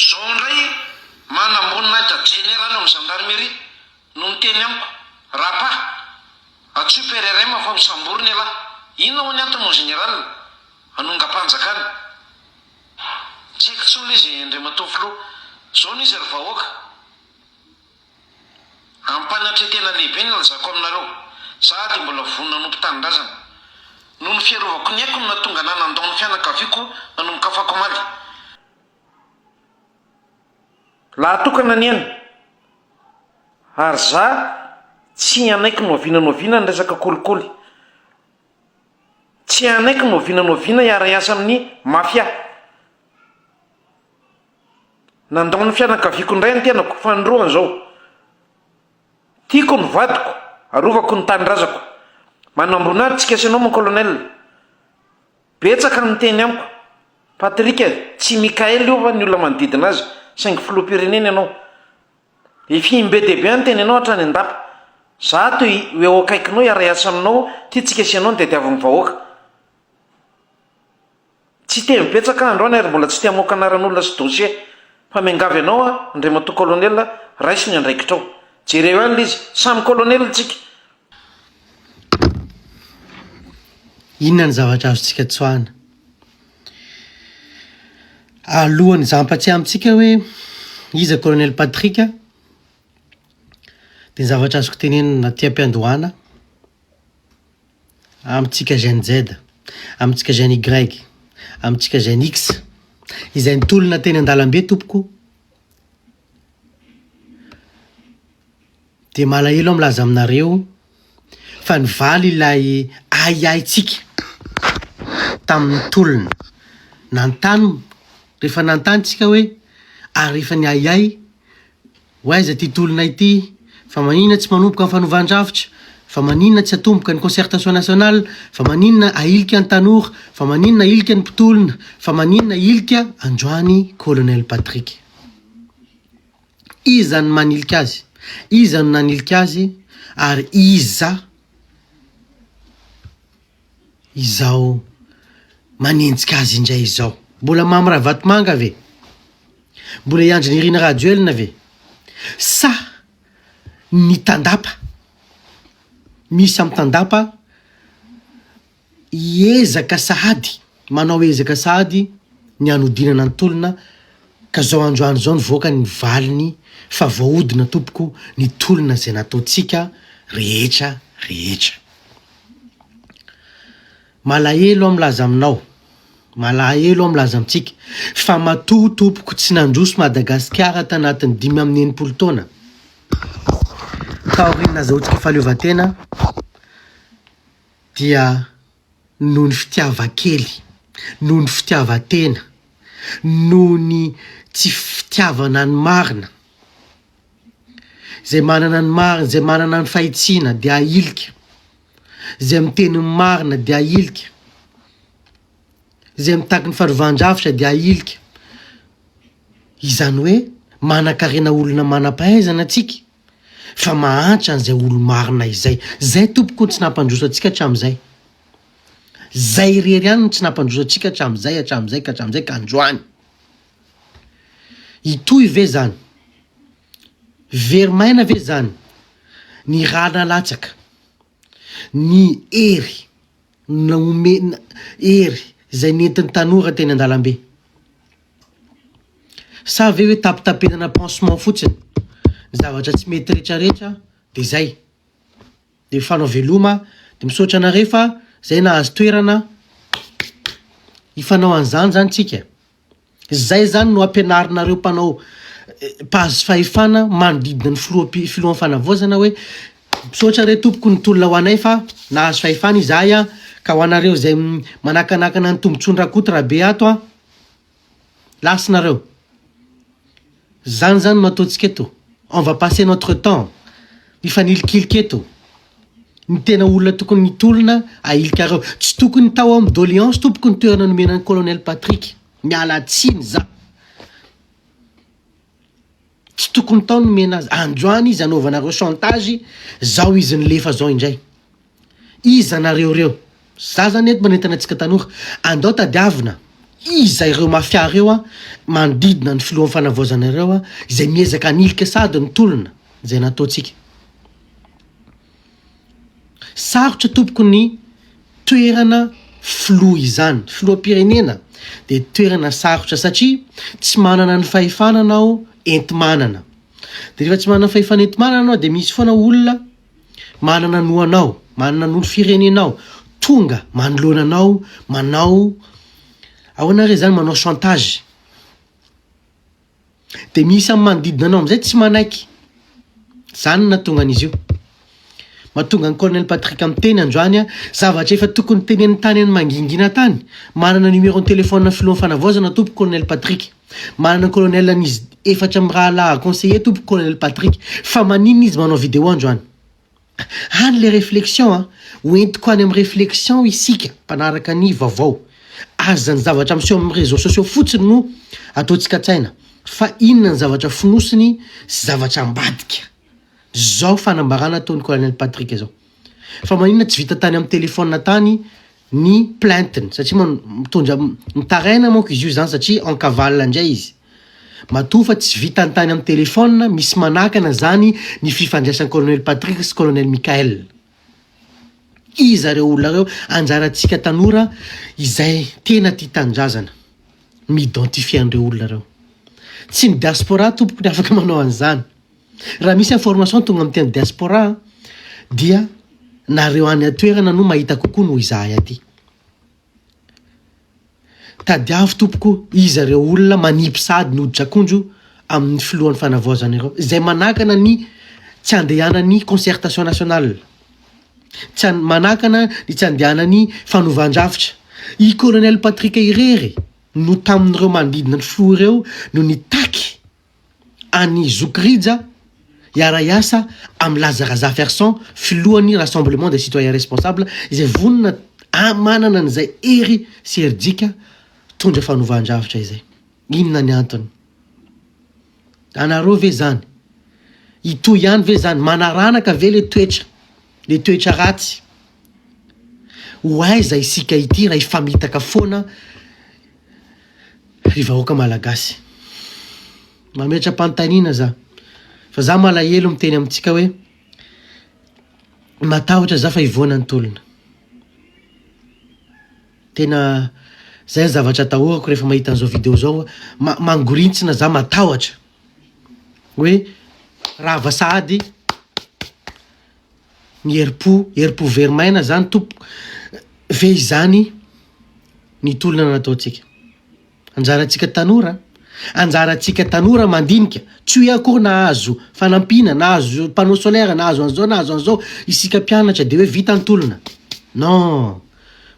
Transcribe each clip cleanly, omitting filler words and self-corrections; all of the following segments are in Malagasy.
Zao indray manamboninahitra jeneraly ao amin'ny gendarmerie no miteny amiko, Rapa, antsoy PRRM fa ho samborina ialahy. Inona ho'a ny antony mon général? Hanongam-panjakana. Tsy haiko intsony ilay izy Andriamatoa Filoha. Zao no izy ry vahoaka. Ampanatretena lehibe ny lazako aminareo, za dia mbola vonona hanompo tanindrazana. Noho ny fiarovako ny aiko no nahatonga anah nandao ny fianakaviako nanomboka afakomaly. Lahatokana ny aina, ary za tsy hanaiky n'oviana n'oviana ny resaka kolikoly. Tsy hanaiky n'oviana n'oviana hiara-hiasa amin'ny mafia. Nandao ny fianakaviako indray ny tenako, fanindroany izao. Tiako ny vadiko, arovako ny tanindrazako. Manambonary tsika sy ianao mon colonel. Betsaka ny miteny amiko. Patrick, tsy Mickaël io fa ny olona manodidina azy, saingy filoham-pirenena ianao. Efa im-be dia be aho niteny anao hatrany an-dapa. Za to ho eo akaikinao hiara-hiasa aminao, tiantsika sy ianao ny tadiavin'ny vahoaka. Tsy hiteny betsaka aho androany ary mbola tsy te hamoaka anaran'olona sy dossier fa miangavy anao aho Andriamatoa Colonel raiso ny andraikitrao. Jereo ihany ilay izy, samy Colonel tsika. Inona ny zavatra azontsika tsoahina? Alohan'ny za hampatsiahy amintsika hoe iza Colonel Patrick dia ny zavatra azoko tenenina aty am-piandohana, Amintsika Gen Z, amintsika Gen Y, amintsika Gen X, izay nitolona teny an-dalambe tompoko, dia malahelo aho milaza aminareo fa nivaly ilay ahiahintsika tamin'ny tolona. Nanontany, rehefa nanontany tsika hoe ary rehefa niahiahy Ho aiza ity tolona ity? Fa maninona tsy manomboka ny fanovan-drafitra? Fa maninona tsy atomboka ny concertation nationale? Fa maninona ahilika ny tanora? Fa maninona ahilika ny mpitolona? Fa maninona ahilika androany Colonel Patrick? Iza no manilika azy? Iza no nanilika azy? Ary iza izao manenjika azy indray izao? Mbola Mamy Ravatomanga ve? Mbola i Andry Nirina Rajoelina ve? Sa ny tandapa? Misy amin'ny tandapa hiezaka sahady, manao ezaka sahady ny hanodinana ny tolona ka zao androany zao nivoaka ny valiny fa voahodina tompoko ny tolona izay nataontsika rehetra rehetra. Malahelo aho milaza aminao, malahelo aho milaza amintsika fa matoa tompoko tsy nandroso Madagasikara tanatin'ny 65 taona taorian'ny nazahoantsika fahaleovantena dia noho ny fitiavan-kely, noho ny fitiavan-tena, noho ny tsy fitiavana ny marina. Izay manana ny marina, izay manana ny fahitsiana dia ahilika. Izay miteny ny marina dia ahilika. Izay mitaky ny farovan-drafitra dia ahilika. Izany hoe manankarena olona manam-pahaizana tsika fa mahantra an'izay olo-marina izay. Izay tompoko no tsy nampandroso antsika hatramin'izay. Izay irery ihany no tsy nampandroso antsika hatramin'izay, hatramin'izay ka hatramin'izay ka androany. Hitohy ve izany? Very maina ve izany? Ny rà nalatsaka, ny hery nomena, hery izay nentin'ny tanora teny an-dalambe. Sa ve hoe tapitapenana pansement fotsiny, ny zavatra tsy mety retraretra de zay. De mifanao veloma, de misaotra anareo fa zay nahazo toerana, hifanao an'izany zany tsika. Zay zany no ampianarinareo mpanao mpahazo fahefana manodidina ny filoha filohan'ny fanavaozana hoe misaotra re tompoko ny tolona ho anay fa nahazo fahefana izahay an, ka ho anareo izay manakanakana ny tombotsoan-dRakoto Rabe ato an, lasa nareo. Zany zany no ataontsika eto, on va passer notre temps hifanilikilika eto. Ny tena olona tokony hitolona ahilikareo. Tsy tokony tao amin'ny doléance tompoko ny toerana nomena an'i colonel Patrick. Miala tsiny za. Tsy tokony tao nomena azy. Androany izy anaovanareo chantage, zao izy nilefa zao indray. Iza nareo reo? Za zany eto manentana antsika tanora, andao tadiavina. Iza ireo mafia ireo a, manodidina ny filohan'ny fanavaozana ireo a, izay miezaka hanilika sahady ny tolona izay nataontsika. Sarotra tompoko ny toerana filoha izany, filoham-pirenena dia toerana sarotra satria tsy manana ny fahefana anao enti-manana. Dia rehefa tsy manana fahefana enti-manana anao dia misy foana olona manana noho anao, manana noho ny firenenao, tonga manoloana anao manao, ahoana re zany, manao chantage. Dia misy amin'ny manodidina anao amin'izay tsy manaiky. Zany no nahatonga an'izy io. Mahatonga an'i Colonel Patrick miteny androany an, zavatra efa tokony teneniny tany any mangingina tany. Manana numéro ny téléphone filohan'ny fanavaozana tompoko Colonel Patrick. Manana colonel an'izy efatra mirahalahy conseiller tompoko Colonel Patrick. Fa maninona izy manao vidéo androany? Any le réflexion an! Ho entiko any amin'ny réflexion isika mpanaraka ny vaovao. Aza ny zavatra miseho amin'ny réseaux sociaux fotsiny no ataontsika an-tsaina fa inona ny zavatra fonosiny sy zavatra ambadika. Zao fanambarana ataon'i Colonel Patrick zao. Fa maninona tsy vita tany amin'ny téléphone tany ny plainte-ny satria mitondra mitaraina manko izy io zany satria en cavale indray izy. Matoa fa tsy vitany tany amin'ny téléphone misy manakana zany ny fifandraisan'i Colonel Patrick sy Colonel Mickaël. Iza reo olona reo? Anjarantsika tanora izay tena tia tanindrazana mi-identifier an'ireo olona reo. Tsy ny diaspora tompoko ny afaka manao an'izany. Raha misy information tonga amin'ny tena diaspora dia nareo any an-toerana no mahita kokoa noho izahay aty. Tadiavo tompoko iza ireo olona manipy sahady ny hoditr'akondro amin'ny filohan'ny fanavaozana ireo, izay manakana ny tsy handehanan'ny concertation nationale, tsy manakana ny tsy handehanan'ny fanovan-drafitra. I colonel Patrick irery no tamin'ireo manodidina ny filoha ireo no nitaky an'i Zoky Rija hiara-hiasa amin'i Laza Razafiarison, filohan'ny Rassemblement des Citoyens Responsables, izay vonona manana an'izay hery sy herijika hitondra fanovan-drafitra izay. Inona ny antony? Anareo ve izany? Hitohy ihany ve izany? Manaranaka ve le toetra, le toetra ratsy? Ho aiza isika ity raha hifamitaka foana Ry vahoaka malagasy. Mametra-panontaniana za. Fa za malahelo miteny amintsika hoe matahotra za fa hivoana ny tolona. Tena zay ny zavatra atahorako rehefa mahita an'izao video zao, mangorintsina za matahotra hoe rava sahady ny herim-po, herim-po very maina zany tompoko ve izany ny tolona nataontsika? Anjarantsika tanora, anjarantsika tanora mandinika, tsy hoe akory nahazo fanampiana, nahazo panneau solaire, nahazo an'izao, nahazo an'izao, isika mpianatra de hoe vita ny tolona, non,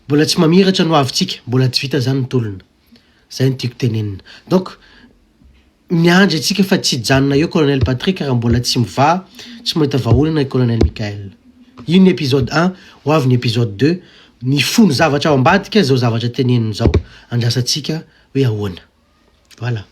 mbola tsy mamiratra ny hoavintsika, mbola tsy vita zany ny tolona, zay no tiako tenenina, donc Miandry antsika fa tsy hijanona eo Colonel Patrick raha mbola tsy mivaha, tsy mahita vahaolana i Colonel Mickaël. Io ny épisode un, ho avy ny épisode deux, mifono zavatra ao ambadika zao zavatra teneniny zao, andrasantsika hoe ahoana. Voilà.